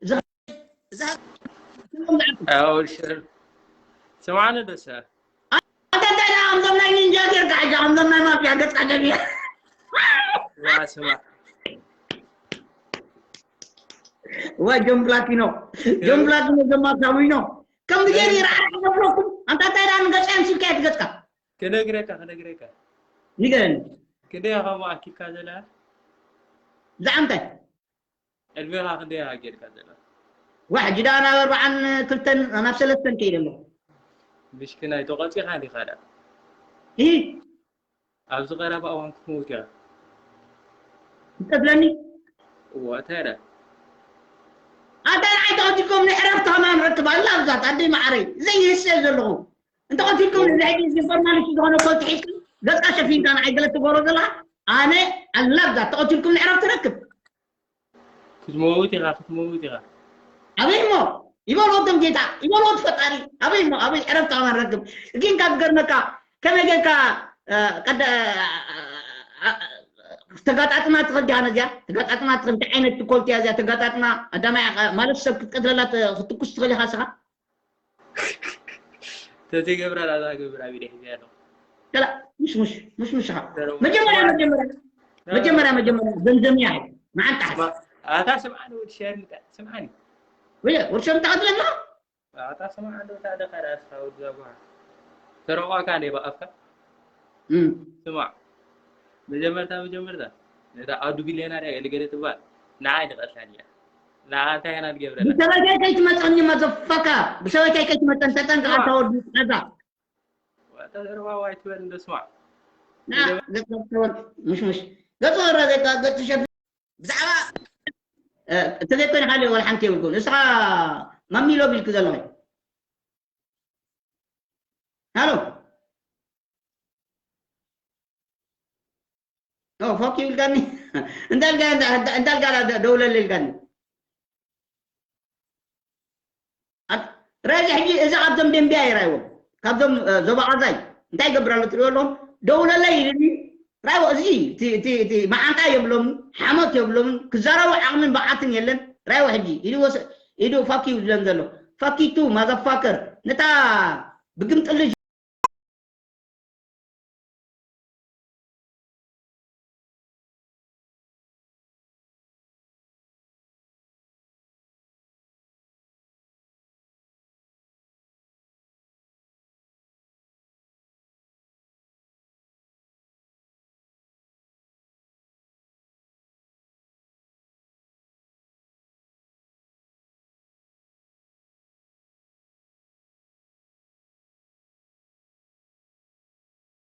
ዝሃ ኣውሽር ስምዓኒ ደሰ ኣንታ እንታይ ደኣ ከምዞም ናይ ኒንጃ ጌርካ ሕጂ ከምዞም ናይ ማፍያ ገጽካ ጀሚር ዋ ስማ ዋ ጆን ብላኪኖ ጆን ብላኪኖ ጀማርታዊኖ ከምዚ ገይሩ ይርዓርዕ ዘብለኩም ኣንታ እንታይ ደኣ ንገጽ ኣምሲልካ እያ ትገጽካ ክነግረካ ክነግረካ ንገረኒ ክንደይ ኢኻ ከምኡ ኣኪብካ ዘላ ብዛዕባ እንታይ ዕድሜኻ ክንደይ ኢኻ ጌርካ ዘላ ዋ ሕጂ ደኣ ናብ ኣርባዓን ክልተን ናብ ሰለስተን ከይደ ኣለኹ ምሽክናይ ተቖጺኻ ዲኻ ደኣ ይህ ኣብዚ ቀረባ እዋን ክትመውት ኢኻ ትቀትለኒ እዋ እንታይ ደኣ ኣታ ንዓይ ተቐቲልኩም ንዕረፍቲ ከማን ረክብ ኣላ ኣብዛት ኣደይ መዓረይ ዘይህሰ ዘለኹ እንተቐቲልኩም ንድሕጂ እዚ ፎርማሊቲ ዝኾነ ኮልቲ ሒዝኩም ገጽካ ሸፊንካ ንዓይ ገለ ትገብሮ ዘለኻ ኣነ ኣላ ኣብዛት ተቐቲልኩም ንዕረፍቲ ረክብ ክትመውት ኢኻ ክትመውት ኢኻ ኣበይ እሞ ይበልዎ እቶም ጌታ ይበልዎ እቲ ፈጣሪ ኣበይ እሞ ኣበይ ዕረፍቲ ከማን ረክብ ግን ካብ ዝገርመካ ከመይ ጌርካ ተጋጣጥማ ትኽእል ዲኻ ነዚኣ ተጋጣጥማ ትኽእል እንታይ ዓይነት ኮልቲ እያ እዚኣ ተጋጣጥማ ኣዳማይ ማለት ሰብ ክትቀትለላ ክትኩስ ትኽእል ኢኻ ስኻ ተዘይገብራ ናዛ ገብር ኣቢለ ሒዘ ኣለኹ ገላ ምሽ ምሽ ምሽ ምሽ ኢኻ መጀመርያ መጀመርያ መጀመርያ መጀመርያ ዘምዘምያ መዓንጣ ሓስ ኣታ ስምዓኒ ወዲ ሸርምጣ ስምዓኒ ወይ ወዲ ሸርምጣ ክትብለና ኣታ ስምዓ እንዶ ታደኻ ዳስካ ወዲ ዛጓ ተረቋካ እንደ ብኣፍካ ስማዕ መጀመርታ መጀመርታ ነታ ኣዱ ቢልዮና ድያ ገለገለ ትባል ንዓይ ንቐትላ ድያ ንዓ እንታይ ኢና ንገብረላ ብሰበይታይ ከይትመፀኒ መዘፈካ ብሰበይታይ ከይትመፀን ተጠንቀ ኣታ ወዲ ፃዛ ተዘረባዋ ኣይትበል እንዶ ስማዕ ገፅወረ ገፅወረ ገፅሸ ብዛዕባ እንተዘይኮይነ ካልእ ወላ ሓንቲ የብልኩም ንስኻ ማሚሎ ቢልክ ዘለኹ ሃሎ ፎኪ ይብልካኒ እንታይ ልካ ደውለለ ኢልካኒ ረዚ ሕጂ እዚ ካብዞም ደንቢያ ይራይዎም ካብዞም ዞባቓዛይ እንታይ ይገብር ኣሎ ትሪኦ ኣለኹም ደውለለይ ኢሉኒ ራይዎ እዚ እቲ መዓንጣ የብሎምን ሓሞት የብሎምን ክዛረቡ ዓቕምን ብዓትን የለን ራይዎ ሕጂ ኢዱ ኢዱ ፋኪ ይብለን ዘሎ ፋኪቱ ማዘፋከር ነታ ብግምጥልሽ